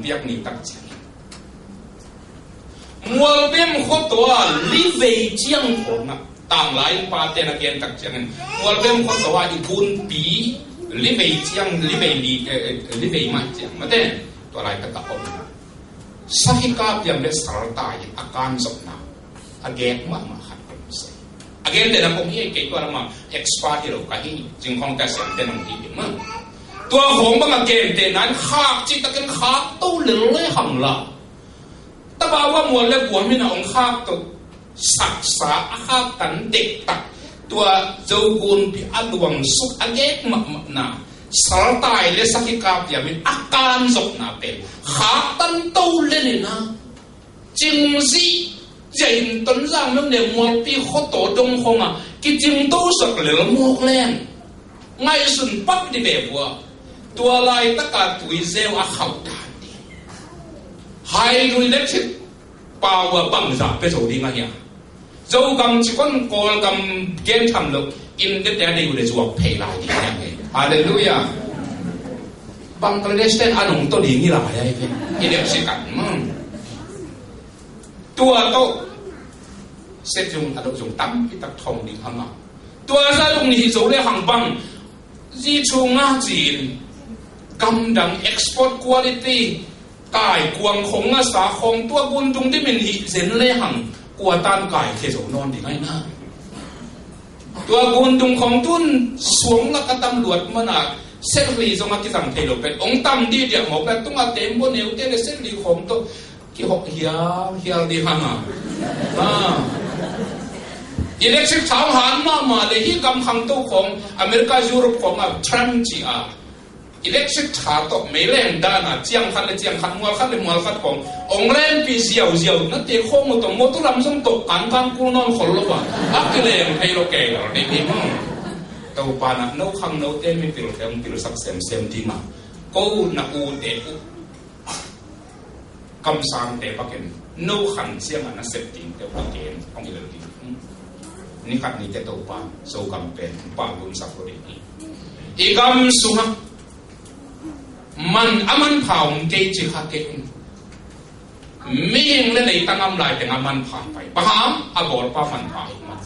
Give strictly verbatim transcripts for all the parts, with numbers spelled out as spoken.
Piak ni tak ciangin Mualbem khuataw a livei ciang khawngah, tanglai in pate na gen tak ciangin Mualbem khuataw a i gunpi livei ciang, livei li, eh, eh, livei mah ciang mate, tua laitak a om sakhi kapiam le saltai in a kanzopna a gek mahmah khat om se. A gentehna kong hi kei, tua lamah expert hi lo ka hi, cingkhawngte a siamte nong hi ding mah. Tua khawng bang a gentehna in khak cihtakin khak to lel le hang la. Tabau a mual le buam in a ong khak to saksa a khak tan dektak. Tua Zogunpi a luangsuk a gek mahmahna, saltai le sakhi kapiam in a kanzopna pen khak tan to lel in a, cingzih, Jain Tonzang mem ne Mualpi khuataw dong khawngah kicingto sak lel mawk leng ngaihsun pak di ve vua. Tua laitaka tuizeu a khauh dan di. Hydroelectric power bangzah pia zo ding a hia? Zogam cikon Kawlgam gen tham lo, India te a dei uh le zuak phei lai ding a hia? Halleluiah. Bangladesh ten a nong to ding hi lai a hi ve. India sikan mang. Tua tawh set zung a lo zung tampi tak thong ding hang a. Tua za zung nih hi zo le hang bang, zi chunga cin, gamdang export quality, kai kuang khong a sa khong tua gun dung dimin hi zen le hang, kua tan kai khe zo nawn ding ai na. Tua gun dung khong tun suang lak a tam luat mana, set li zong a kizang thei lo pet ong tam di diak mawk pet tunga tembo neu te le set li khong to. Kihok hial hial di hang a. Ha. Electric thau han mahmah le hi gam khangto khong America, Europe khong a Trump ci a. Electric tha tawh meileng dan a ciang khat le ciang khat, mual khat le mual khat khong ong lenpi ziauziau na te khong uh tawh motor lam zong tawh kangkang kul nawn khol lo a. A kileng thei lo kei lo ding hi mong. Topa na no khang no te mipil te ong pilsak semsem ding a. Ko na u te uh kamsangte pakin no khan siangah na sep dingte uh a gen hong hilh ding. Ni khat ni te Topa Zogam pen hong pahgumsak lo ding hi. I gam sungah man a manpha om kei ci kha kei. Mihing le leitang am lai teng a manpha pai. Bang hang a bawlpa manpha hi man.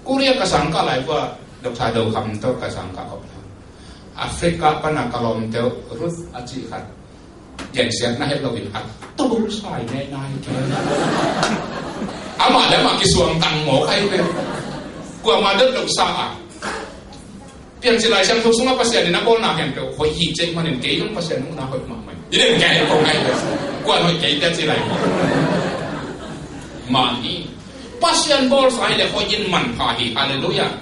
Korea ka sangkah lai pua, Doctor Do Kham tawh ka sangkah kop lai. Africa pana ka lawmte uh Ruth a cih khat gensiatna het loin a tubul sai nai nai kei. Amah le amah kisuang tang maw kai ve. Kuamah dot lo sa a. Piancil Lai Siangtho sungah Pasian in a bawlna khempeuh hoih hi cih manin kei zong Pasian nungna hoih mahmah hi. I den kei kong ngai kei. Kuan hoih kei Piancil Lai. Mah hi. Pasian bawlsa hi le hoih in manpha hi. Halleluiah.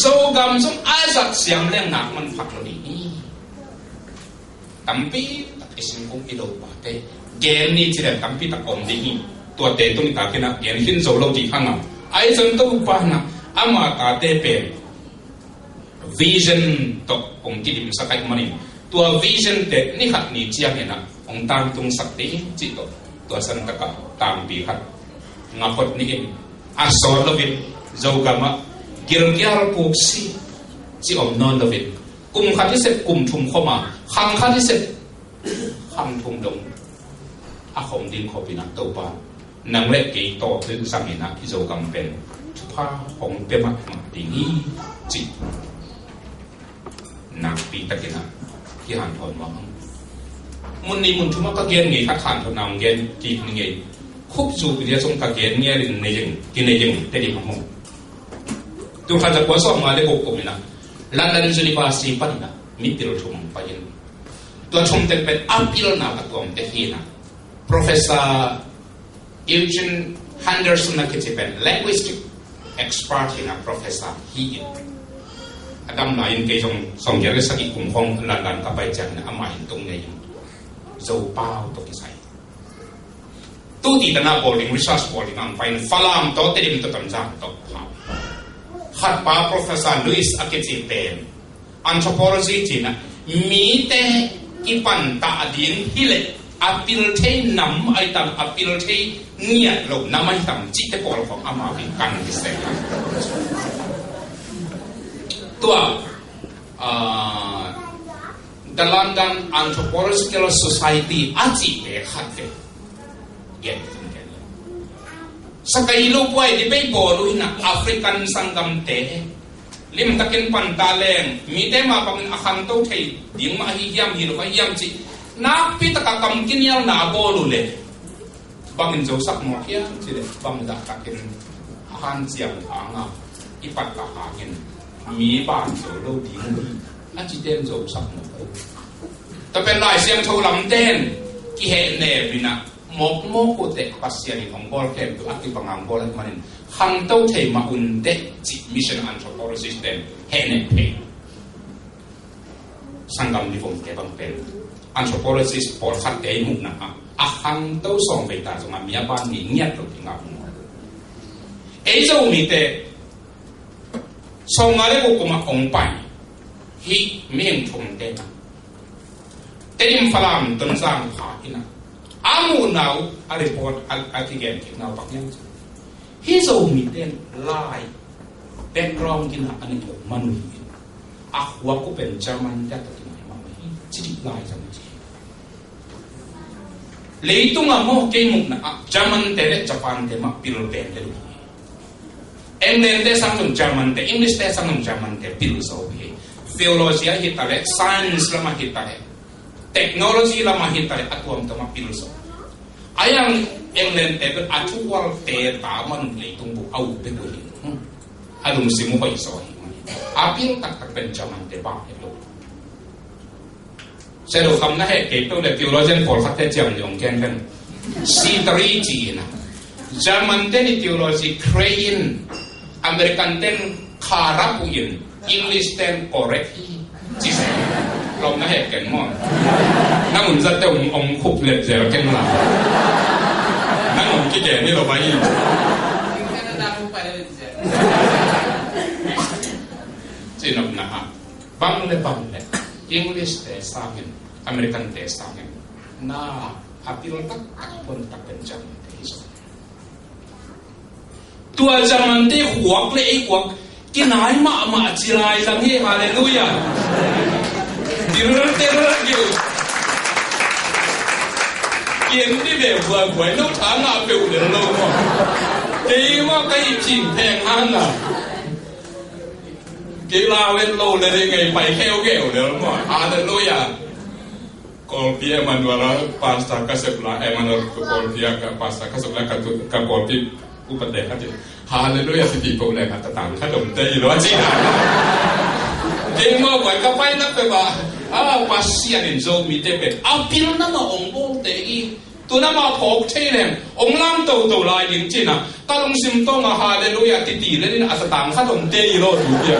Zogam zong a zat siam leng nak manpha lo ding hi. Tampi tak i singkung i lopate gen ni ci leng tampi tak om ding hi. Tuate tung i takin a gen hin zo lo ding hang a. Ahi zong Topa na ama tate pen vision tawh kong kidimsak ahih manin, tua vision te ni khat ni ciangin ah hong tangtungsak ding cih tawh, tua san takah tangpi khat ngaphot nihin a sawt loin Zogamah gilkial puksi ci om nawn loin, kum khat i sep kum thum khoma, khang khat i sep khang thum dong a khom ding khopin ah Topa nang le kei tawh zangin ah i Zogam pen thupha hong pia mahmah ding hi, ci. Nakpi takin ah kihanthawn mah hang. Mun nih mun thum ah ka gen ngei khat hanthawnna hong gen kik ni ngei. Khup zu pi dia zong ka gen ngialin nei ing, kinei ing te ding hang hong. Tul khat za kua sawm nga le guk kum in ah London University panin ah mipil thum pai in, tua thum teng pen a pilna ka tuamte hi in ah Professor Eugene Henderson a kici pen linguistic expert hi in ah professor hi in. A dam lai in kei zong sawmgiat le sagih kum khong London ka pai ciangin ah amah in tung ngei in Zopau tawh kisai. Tu ti tana bawl ding, research bawl ding ang pai in Falam tawh, Tedim tawh, Tonzang tawh phau. Khatpa Professor Lewis a kici pen anthropology cih in ah mite kipantah ding hi leh a pil thei nam ai tam, a pil thei ngiat lo nam ai tam cihte pawl khong amau in kan hi sek. Tua, ah, The London Anthropological Society a cihte khat ve. Gen, gen. Sakailo puai debate bawl uh hi na, African sanggamte limtakin panta leng mite mah bangin a khangto thei ding mah hi hiam, hi lo ka hiam cih nakpi taka kam kinialna a bawl uh leh bangin zosak mawk hiam cih leh bangzah takin a hanciam hanga i patta hangin mi ban zo lo ding uh hi a cite in zosak mawk uh. Tua pen Lai Siangtho lamte in kihehnem in a mawkmawk uh teh Pasian in hong bawl khempeuh a kibang a hong bawl ahih manin khangto thei mah un teh cih mission anthropologist ten hehnem phei. Sanggam ni vom te bang pen anthropologist pawlkhatte i muhna ah a khangto sawm vei ta zongah mi a ban ngiat lo ding a hong. Ei Zomite sawmnga le guk kumah hong pai hi mihing thumte na. Tedim, Falam, Tonzang pha hi na. A muhna uh a report a, a kigen kikna uh bang hiam cih leh hih Zomite in lai background gina a neih loh man uh hi in a khuak uh pen German te a tawh kinai mahmah hi ci dih lai zang uh ci. Leitung a maw kei muhna ah German te le Japan te mah pil pen le uh hi. England te sang zong German te, English te sang zong German te pil zo hi. Theology ah hi ta le, science lam ah hi ta le, technology lam ah hi ta le, a tuamtuam ah pil zo. A yang England te bel a thukual te ta man leitung bup a uh bek uh hi. Hmm. A lungsim uh hoih zo hi. A pil taktak pen German te bang hi lo. Sia Do Kham na heh kei peuh le theologian pawlkhatte ciam ni hong gen ken. C three ci in a. German ten i theology cray in, American ten kharap uh in, English ten correct hi. Ci se. Lom na heh ken maw. Nang un zatte hong, hong khup let zel ken la. Nang hong kigen ni lo bai. Ci nop na ha. Bang le bang le English te sangin, American te sangin na a pil taktak pon tak pen German te hi zo. Tua German te khuak le ei khuak kinai mahmah ci lai zang hi. Halleluiah. Tirul tirul giu. Kien di be buai buai no tha ngah peuh le lo maw. Kei maw ka i phing pheng hang a. Kei la len lo le ding ngai pai kheu kheu le maw. Halleluiah. Kawlpi Emmanuel a pastor ka sep lai, Emmanuel Kawlpi a ka pastor ka sep lai ka tu, ka Kawlpi upa te ka ti. Halleluiah, si ti ko le ka ta tang ka dom te i lo a ci. Kei maw buai ka pai na pe ba. A Pasian in Zomite pen a pilna mah hong bawl te i. Tuna mah phawk thei leng hong lam toto lai ding cina ka lungsim tawng a halleluiah titi le nin a satang khat om te i lo tu pia.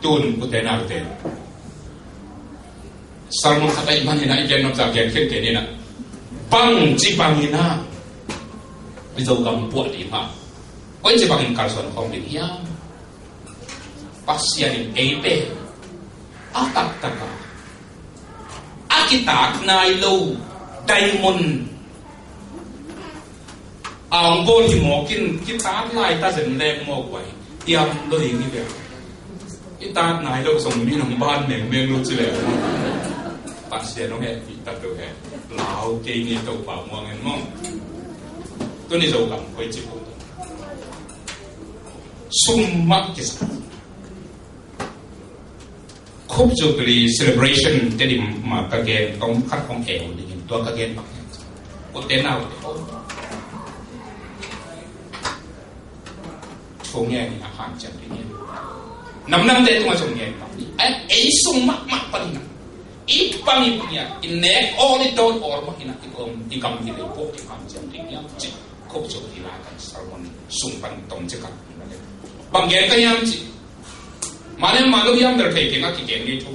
Tun kute na kute. Sermon khat a i man hi na, i gen nop za gen khian ke ni na. Bang ci bang hi na. I Zogam puah ding ha. Koi ci bangin kalsuan khawm ding hiam. Pasian in ei pen a taktak a, a kitak nai lo diamond a hong bawl hi mawk in kitak lai ta zen lek mawk uai. Hiam lo ding hi bia. I tat nai lo zong mi nong ban mengmeng lo ci le. Pasian nong hehpih ta lo he. Lau kei ni Topa muang en mong. Tuni Zogam koi ci ko. Sum mah kisa. Khup Jubilee celebration te dim ma ka gen tong khat kong eu dingin tua ka gen bak. Ko te nau te ko. Thu ngen in a hanciam ding hiam. Namnamte tungah zong ngen bang ni. Eh, ei sung mahmah pan hi na. I bang i bang i a, i nek awl i tawn awl mah hi na, i gam, i gam hi lei pawh i hanciam ding hiam. Cih, khop zong hi lai kan sermon sung pan tong cih khat. Bang gen ka hiam cih. Mah leh mah lo hiam bel thei keng a kigen ngei thu.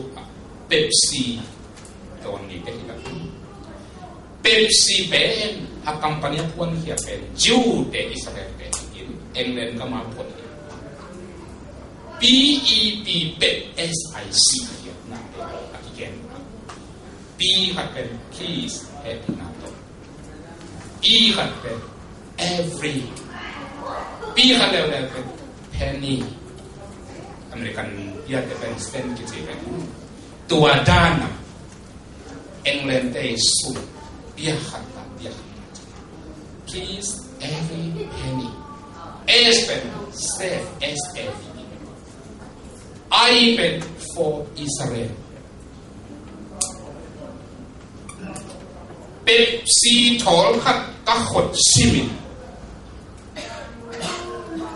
Pepsi. Tawn ngei te hi la. Pepsi pen a company a puankhia pen Jew te Israel te hi in England gam a puan hi. P E P, Pep, S I C hi a na te a kigen. P khat pen peace, happy na to. E khat pen Every, pi khat leuleu pen penny, American piate pen cent kici pen, tua dan a England te sum, pi khat ta, pi khat ta. Please, every penny. S pen save, S A V E. I pen for Israel. Pepsi thawl khat ka khot simin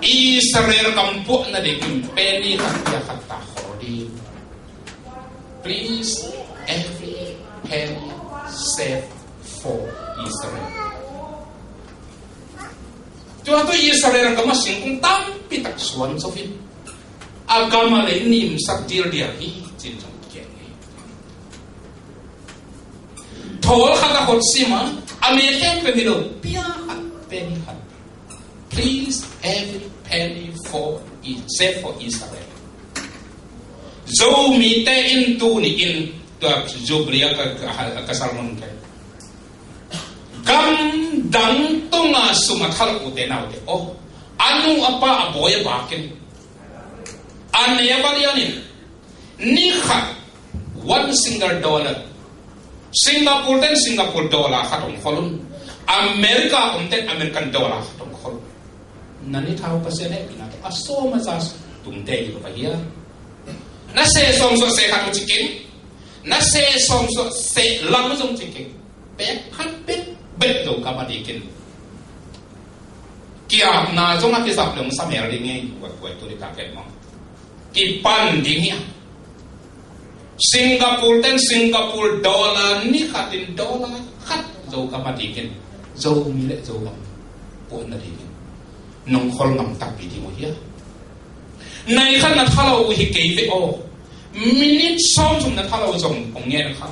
Israel gam puahna dingin penny khat, pi khat ta khol ding. Please, every penny save for Israel. Tua tu Israel gam a singkung tampi tak suan zo in, a gam a lei nimsak dildial hi, cin zong kiang hi. Thawl khat a khot sim a, a me khempeuh hi lo, pi khat, penny khat. Please, every penny for, save for Israel. Zomite in tuni in, tua Jubilee a ka, ka, ka sermon kei. Gam dang tunga sum a thalawh ute naute aw, a nu a pa a bawi a bakin, a ne a va lianin, ni khat, one single dollar. Singapore ten Singapore dollar khat hong khol un. America om ten American dollar khat hong khol un. Na ni thau Pasian hehpihna tawh a sawm a za tungte hi lo ka hia? Na seh sawm suah seh khat uh ci keng. Na seh sawm suah seh lam zong ci keng. Pek khat bekbek lo ka ma dikin. Kiapna zong a kizap leng sa mel ding ngei, buai buai tu di ka ken mong. Kipan ding hi a. Singapore ten Singapore dollar ni khatin dollar khat zo ka ma dikin. Zomi le Zogam puahna dikin. Nong khol ngam takpi ding uh hia? Nai khat na thalo uh hi kei ve aw. Minute sawm thum na thalo zong hong ngen kha.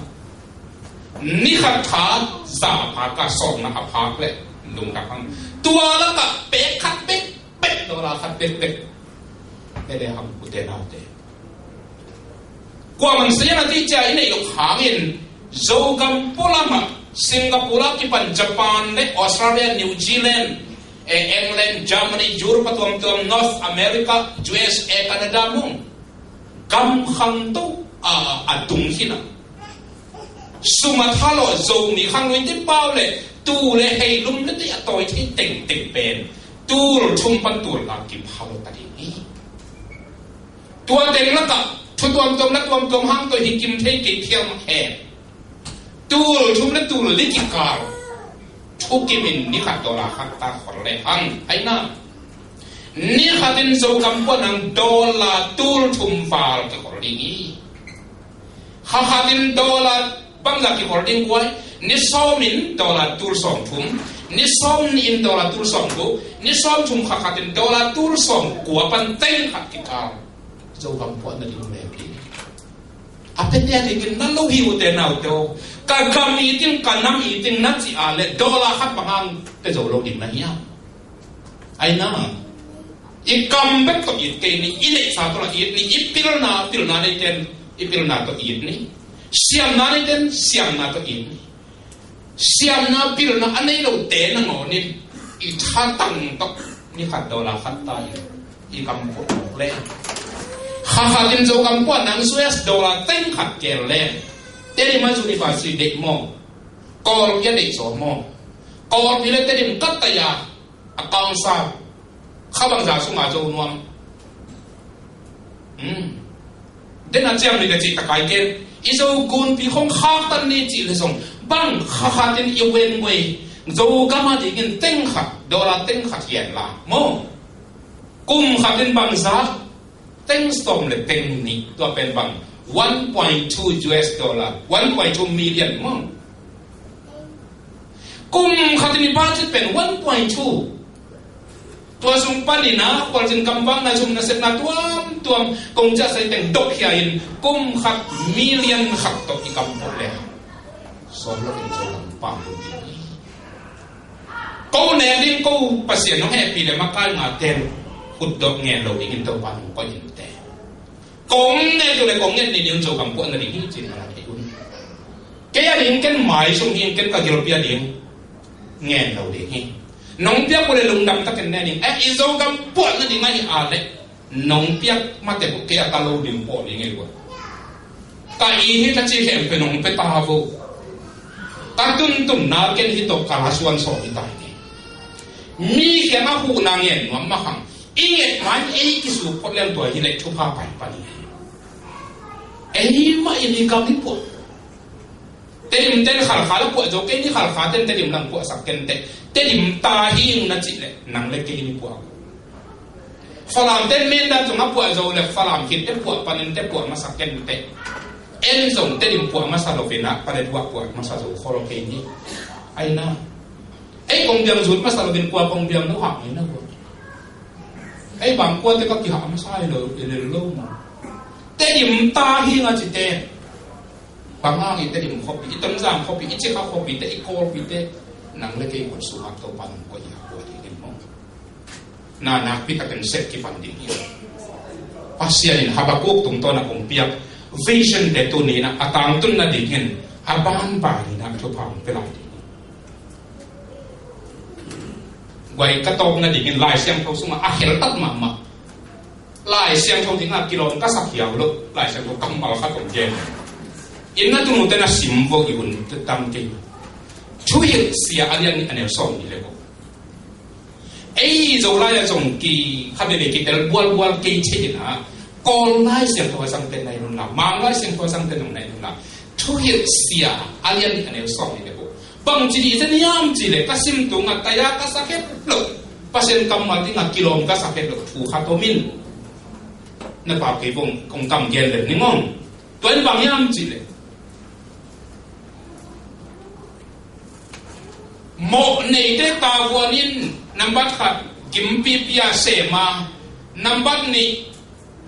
Ni khat tha za a phak a sawmna a phak le lungdam hang. Tua lakah pek khat bekbek, dollar khat bekbek. Bele ham ute naute. Kuaman sian a ti cia i neih loh hangin Zogam pualamah Singapore a kipan Japan le Australia, New Zealand, eh, England, Germany, Europe a tuamtuam, North America, U S A, Canada mung. Gam khangto a, a tung hi na. Sum a thalo Zomi khang lui ti pau le tu le hei lum le ti a tawi thei tengteng pen tul thum pan tul la kim halo ta ding hi. Tua teng lakah thu tuamtuam la tuamtuam hang tawh hi kim thei kei phial mah hen. Tul thum le tul li kikal thu kimin ni khat dollar khat ta khol le hang. Aina ni khatin Zogam puan ang dollar tul thum val kikhol ding hi. Kha khatin dollar bangzah kikhol ding guai, ni sawmin dollar tul sawm thum, ni sawm nih in dollar tul sawm guk, ni sawm thum kha khatin dollar tul sawm kua pan teng khat kikal. Zogam puan na ding le ding. A pete a dingin na lo hi ute naute aw. Ka gam i ting, ka nam i ting na ci a le dollar khat bang hang te zo lo ding na hiam? Aina, i kam bek tawh it kei ni, i neihsa tawh la it ni, i pilna, pilna neiten i pilna tawh it ni, siamna neiten siamna tawh it ni. Siamna pilna a nei lote nangawnin i thatang tawh ni khat dollar khat ta in i kam puak le. Kha khatin Zogam puan nang U S dollar teng khat kel le. Tedim a university deih maw? Kawlpi a deih zaw maw? Kawlpi le Tedim kat taya a kawngsa kha bangza sunga zo nuam. Hmm. Den a ciam ni ka cih takai ken i Zo gunpi khong khaktan ni cih le zong bang kha khatin i wen ngoi Zogam a dingin teng khat, dollar teng khat hian la maw? Kum khatin bangza teng sawm le teng nih, tua pen bang one point two U S dollar, one point two million maw? Kum khatin i budget pen one point two. Tua sung panin a khualzin kamvakna, zum nasepna tuamtuam kong ciah sai teng dok khia in kum khat million khat tawh i kam pawh le sawm lo in Zogam pang ding hi. Ko nek ding, ko Pasian hong hehpih le makai ngate khutdawh ngen lo dingin Topa hong koih in te. Kong nek tu le kong ngen ni ding Zogam puan na ding hi cin na la thei un. Kei a ding ken mai sung hi, ken ka gilpi a ding ngen lo ding hi. Nong piak uh leh lungdam takin ne ning. Eh, i Zogam puah nading ahi a leh nong piak mate uh kei a ka lo dim pawh ding ei uh. Ka i hi ka ci khempeuh nong pia ta vo. Ka tuntunna ken hi tawh ka la suan sawh hi ta hi. Mi kiang a huhna ngen nuam mah hang, i nget ma-in ei kisuk phot leng tua hi leh thupha pai pan hi. Ei mah i Zogam i puah. Tedim ten Khalkha la puah zo kei ni, Khalkha ten Tedim lang puahsak ken teh. Tedim ta hi ing na cih leh nang le kei ni puah. Falam ten Mindat zong a puah zo leh Falam khit te puah panin te puah masa ken teh. En zong Tedim puah masa lo vin a, Paletwa puah masa zo khol kei ni. Ai na. Ei kong biang zut masa lo vin kua kong biang lo hak ni na kua. Ei bang kua te ka kihak masa hi lo, i lel lo ma. Tedim ta hi ing a ci te. Bang hang i Tedim khuapi, i Tonzang khuapi, i Cikha khuapi te, i Kawlpi te, nang le kei khuat sungah Topa nong koih hi a, kua ding in maw. Na nakpi takin sep kipan ding hi. Pasian in Habakuk tungtawn a hong piak vision te tuni in a tangtun nadingin a banban in a thupha hong pia lai ding hi. Guai ka tawpna dingin Lai Siangtho sungah a kheltat mahmah. Lai Siangtho dingah kilawm ka sak hiau lo. Lai Siangtho kammal khat om gen. Inn a tunu ten a sim vo i hun dam kei. Thuhilh sia a lian nih a neu sawm nih le ko. Ei Zolai a zong ki khat veve kitel bualbual kei thei in a, Kawl Lai Siangtho a zangte nai nun la, Mang Lai Siangtho a zangte nong nai nun la. Thuhilh sia a lian nih a neu sawm nih le ko. Bang ci dih zen hiam cih leh ka sim tungah taya ka sak het lo. Pasian kammal dingah kilawm ka sak het lo thu khat om in. Na pau kei vong kong kam gen lel ning ong. Tua in bang hiam cih leh mawh neite tavuan in, nambat khat, gimpipi a sem a, nambat nih,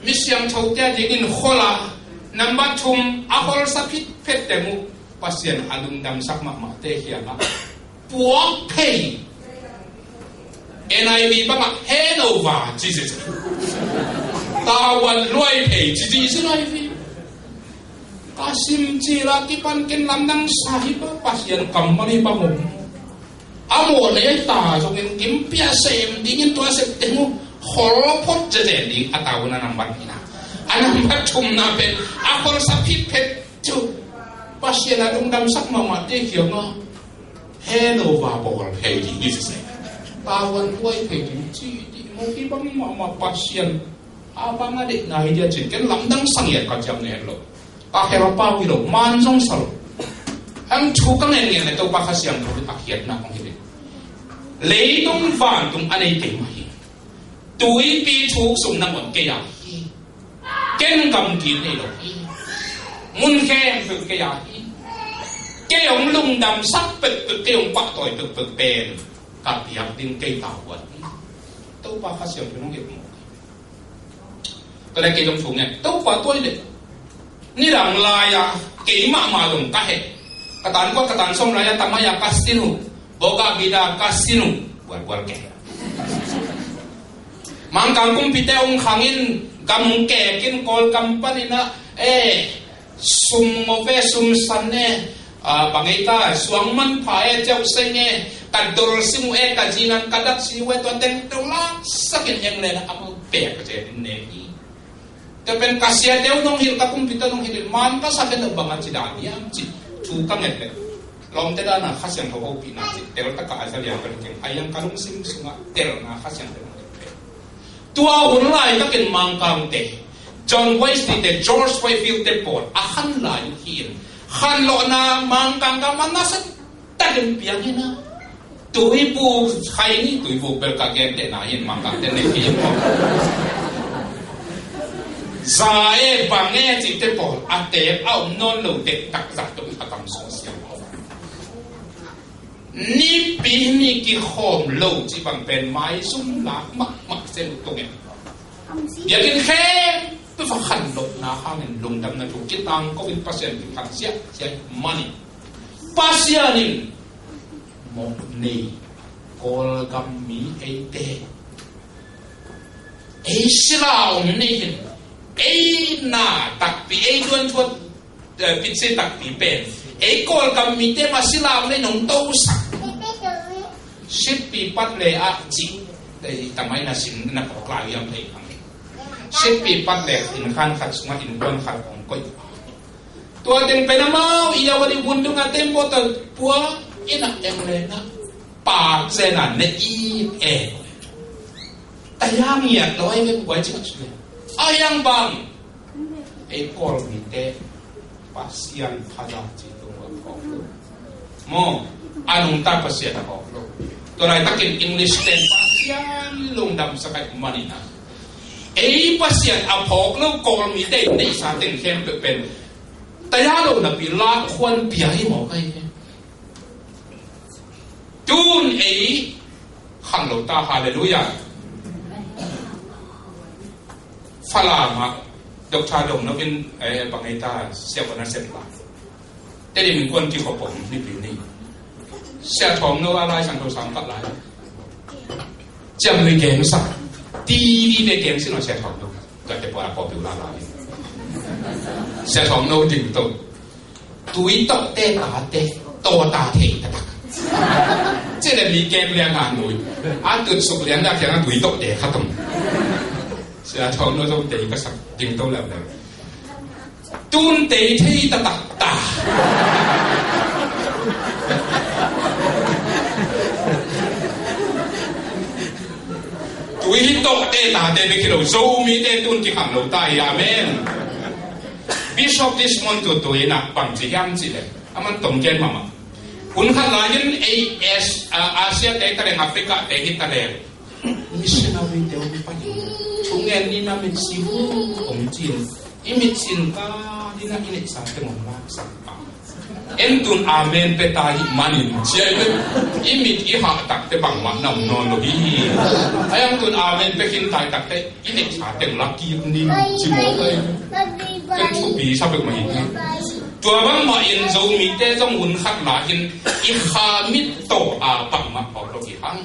mi siangthote a dingin khol a, nambat thum, a kholsa phitphet teng uh Pasian a lungdamsak mahmahte kiangah puak phei. N I V bangah hand over Jesus. Tavuan luai phei ci Jesus N I V. Ka sim cil a kipan ken lamdang sa hi pa, Pasian kammal hi bang om. A mawh nei ta zongin gimpi a sem dingin tua sep teng uh khol phot zezen ding a tavuan a nambat nih na. A nambat thumna pen a kholsa phitphet cu Pasian a lungdamsak mahmahte kiangah hand over bawl phei ding hi siseh. Tavuan luai phei ding ci dih maw, hi bang mahmah Pasian. A bang a deihna hi dia cin ken lamdang sang hiat ka ciam ne lo. Ka khe lo pau hi lo, man zong sa lo. Ang thu ka ngen ngen le Topa Kha Siangtho a khiatna kong hi ding. Leitung vantung a nei keimah hi. Tuipi thuk sung nangawn kei a hi. Ken gamgi nei lo hi. Mun khempeuh kei a hi. Kei hong lungdamsak peuhpeuh, kei hong pahtawi peuhpeuh pen ka piak ding kei tavuan hi. Topa Kha Siangtho nong hi maw. Tua leh kei zong thu ngen, Topa tuai leh. Nidang lai-a kei mahmah zong ka heh. Ka tan kua, ka tan sawm lai-a tamai-a ka sin uh. Boga bida ka sin uh. Bualbual kei. Mangkang kumpite hong khangin gam kekin Kawlgam panin ah, eh, sum ngawh e, sum san e, ah, bang ei ta, suang manpha e, ceuh seng e, ka dol sing uh e, ka zinan ka dat si uh e, tua teng teu laksakin eng le na amau pek a cetin ne hi. Tua pen ka siate uh nong hilh, ka kumpite uh nong hilh in man ka sa ken uh bang a ci dan hiam ci thu ka nget leh. Lawmte dan a Kha Siangtho hopihna ci tel taka a za liang ka lungkim, a yang ka lungsim sungah telna Kha Siangtho hong tel. Tua hun laitakin Mangkangte, John Wesley te, George Whitefield te pawl a khan lai uh hi in, khanlawhna Mangkang ka man nasa takin piang hi na. Tuibu khai ni, tuibu bel ka gen te na hi in, Mangkang te nei hi in. Za e, bang e cihte pawl a teek a om nawn lo dektak zah tung a tam sawh siang. Nipi ni kikhawm lo cih bang pen maizum lak mahmah se uh tung e. Biakinn khempeuh a khanlawhna hangin lungdamna thu kitang ko in Pasian kikhan siahsiah manin, Pasian in mawh nei Kawlgam mi eite, ei sila om nei in, ei na takpi, ei duanthuat, eh, pitse takpi pen ei Kawlgam mite mah sila om nei nong tosak. Sitpi pat le ah cih, tamai na sin na phawk lai hiam thei kang. Sitpi pat le inn khan khat sungah innkuan khat hong koih. Tua teng pen amau i a wali hun dungah tembaw ta pua inn ah eng le na pak zen a ne i e. Taya ngiat lo ai ve buai cik a sule. Ai ang bang. Ei Kawlmite Pasian phaza ci tung a phawk lo. Maw, a nungta Pasian a phawk lo. Tua laitakin English ten Pasian lungdam sakai manina. Ei Pasian a phawk lo Kawlmite neihsa teng khempeuh pen taya lo napi lakhuan pia hi mawk ahi. Tun ei khang lo ta, halleluiah. Falam ah Doctor Dong No in, eh, bang ei ta siapa na sep la. Tedi min kuan ki khopong ni pi ni. Sia Thawng No a Lai Sang Tho sang kat lai. Ciam ni geng sa. Ti ni te geng sin Sia Thawng No. Ka te pua ko piu la la. Sia Thawng No ding to. Tui tawh te ta te, taw ta thei taktak. Cih le mi kem liang a nui. A tut suk liang dak kiang a tui tawh te khat om. Sia Thawng No zong te ka sak ding to lem lem. Tun te thei taktak ta. Tui tawh te ta te bek hi lo. Zomite tun kikhang lo ta hi. Amen. Bishop Desmond Tutu in ah bang ci hiam cih leh, aman tong gen mahmah. Hun khat lai-in A S, ah, Asia te hi ta leng, Africa te hi ta leng, missionary te hong pai in, thungen ni na mitsi hong ci in, i mitsi in ka ni na i neihsa teng hong laksak a. En tun amen pia ta hih manin, ci a i mit i hah takte bangmah na om nawn lo hi. Ai ang tun amen pia khin ta i takte i neihsa teng la kik ning ci mawk ai. Ken thupi sa peuhmah hi. Tua bangmah in Zomite zong hun khat lai-in i kha mit tawh a bangmah phawk lo hi hang.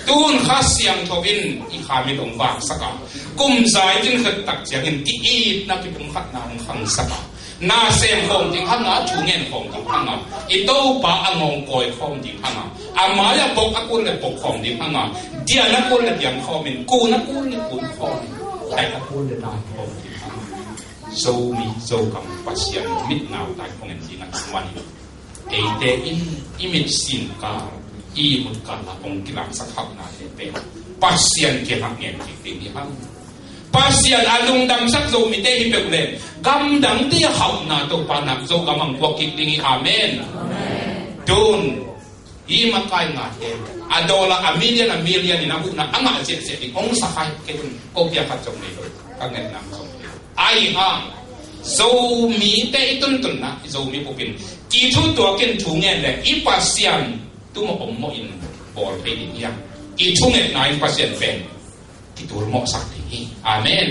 Tun Kha Siangtho in i kha mit hong vaksak a, kum zai cin khat tak ciangin ki-itna kipumkhatna hong khangsak a, na sem khawm ding hang a, thu ngen khawm ding hang a, i Topa a ngawngkawi khawm ding hang a, a mai-ah bok a kul le bok khawm ding hang a, dian a kul le dian khawm in, kun a kul le kun khawm in, dai a kul le dai khawm ding hang a. Zomi Zogam Pasian mit nautai khong en ding a man in, eite in i mit sin ka, i mut ka la hong kilangsak hauhnate pen Pasian kiangah ngen kik ding hi hang. Pasian a lungdamsak Zomite hi peuh leh gamdangte a hauhna Topa in Zogam hong puak kik ding hi. Amen. Tun i makai ngate a dollar a million a million in a huhna a ngah ziahziah ding hong sa khai kei tun, ko pia khat zong nei lo, ka ngetna zong nei lo. Ai hang Zomite i tuntunna, i Zomi bupin kithutuakin thu ngen le i Pasian tum a om mawh in bawl thei ding hi hang. I thungetna in Pasian pen kitul mawhsak ding hi. Amen.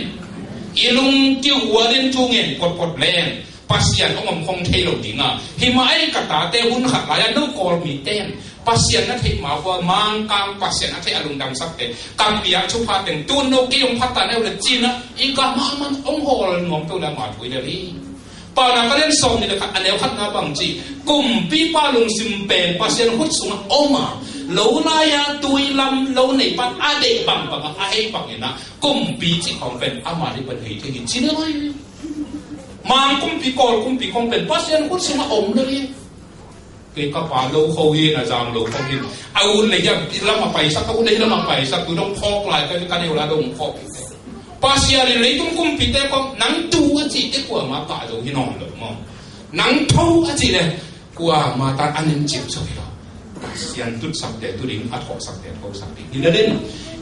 I lung kihualin thu ngen potpot leng Pasian hong om khong thei lo ding a, hi mah ei ka tate hun khat lai-a no Kawlmite in Pasian na theih ma ua Mangkang Pasian a theih a lungdamsakte ka piak thupha teng tun no kei hong phat ta neu le cin a, i gam a man hong hawl nuam peuh le ama thui le li. Paunak a lian sawm nih le khat a neu khatna bang ci, kumpipa lungsim pen Pasian khut sungah om a, lo lai-a tui lam lo nei pan a deih bangbang a, a hei bangin a, kumpi cih khawng pen ama deih pan hei thei hi ci le lai. Mang kumpi, Kawl kumpi khawng pen Pasian khut sungah om le li. Kei ka pa lo kho hi, na zang lo kho hi. A ut le hiam lam a paisak, a ut le hiam lam a paisak, tu dong phawk lai ka, ka neu la dong phawk. Pasian in leitung kumpite kong nang tu a cihte kuamah pah zo hi nawn lo maw? Nang tho a cih le kuamah tan an in cip zo hi lo. Pasian tutsakte tu ding, a thawhsakte a thosak ding. Hi le den,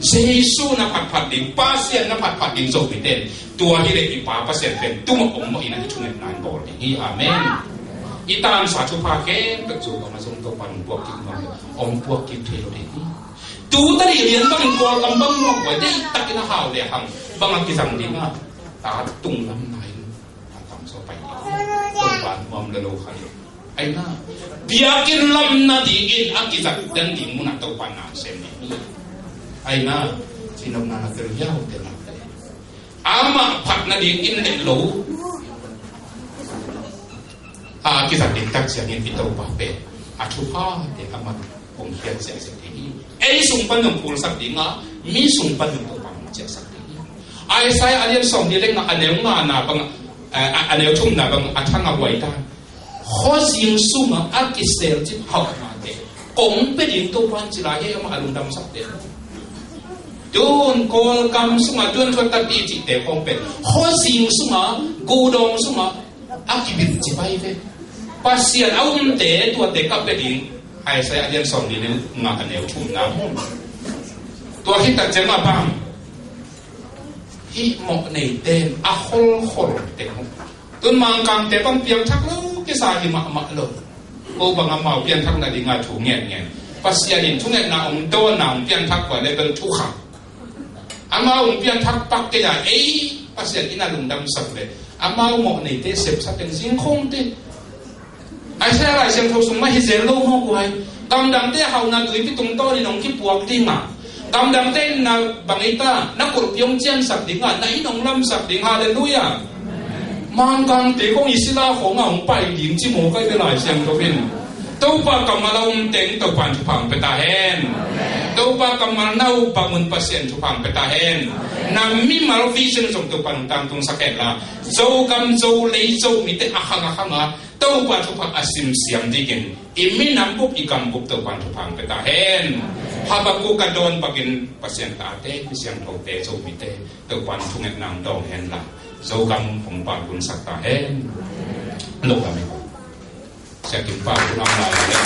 Jesu na phatphat ding, Pasian na phatphat ding zo hi ten. Tua hi le i Pa Pasian pen tum a om mawh in a i thungetna in bawl ding hi. Amen. I tansa thupha khempeuh Zogam a zong Topa hong puak kik nuam lo, hong puak kik thei lo ding hi. Tu tadi lian bangin Kawlgam bang nuam buai deihtakin a hau le hang bang a kizang ding a, ta tung lam nai in a tam zaw pai ding. Topa nuam le lo kha hi. Ai na, biakinn lam nadingin a kizat den ding munah Topa na sem ding hi. Ai na, cinopna na tel hiau te na. Amah phat nading in leh lo a kizat ding tak ciangin i Topa pen a thuphate amah hong khiat ziahziah ding hi. Ei sung pan hong phulsak ding a, mi sung pan hong Topa hong ciahsak ding hi. Isaiah a lian sawmnih le nga, a neu ngana bang, eh, a, a neu thumna bang a thang a huai ta. Khuazing sungah a kiselcip hauhmate kong pia ding Topa in ci lai hi, amah a lungdamsakte. Tun Kawlgam sungah tuan thuat tapi cihte kong pia, khuazing sungah, gudawng sungah a kibit ci pai ve. Pasian a umte tuate ka pia ding. Isaiah a lian sawmnih le nga, a neu thumna mu. Tua khit tak ciangah bang, hih mawh neite in a kholkhol teng uh. Tun Mangkangte bang piangthak lo kisa hi mahmah lo. Ko bang amau piangthak nading a thu ngetnget. Pasian in thungetna hong dawnna hong piangthak kua level thukhak. Amau hong piangthak pak kei a, ei Pasian in a lungdamsak le amau mawh neite sepsa teng zingkhongte. Isaiah Lai Siangtho sung mah hi zel lo maw kuai. Gamdangte hauhna tuipi tungtawnin hong kipuak ding a, gamdangte in na bang ei ta, na kulhpi hong ciansak ding a, na inn hong lamsak ding. Halleluiah. Mangkangte kong i sila khong a hong pai ding ci maw kai ve Lai Siangtho in. Topa kammal a um teng Topa in thupha hong pia ta hen. Topa kammal na uh bangun Pasian thupha hong pia ta hen. Na mimal vision zong Topa in hong tangtungsak hen la, Zogam, Zolei, Zomite a khang a khang a Topa thupha a simsiam dingin i minam bup, i gam bup Topa in thupha hong pia ta hen. Habakuk a dawn bakin Pasian tate, mi siangthote, Zomite Topa in thungetna hong dawng hen la, Zogam hong palgunsak ta hen. Lungdam hi. Sia Kim palgun a hong lai le,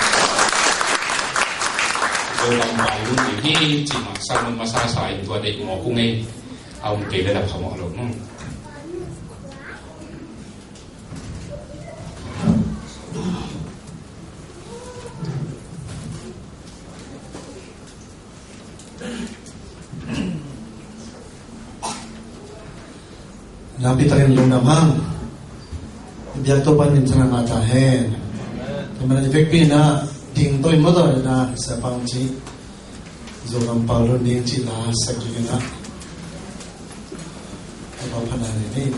Zogam palgun ding hi ci mah, sermon masa sa in tua deih mawk ung ei. A um kei le la pha mawh lo. Nampi takin lungdam hang. Biak Topa in minthanna ngah ta hen. Tua manin i vekpi in a ding tawi mawtaw in a, Sia Pau ci, Zogam palgun ding ci la sak ding in a, Topa phatna nei ni.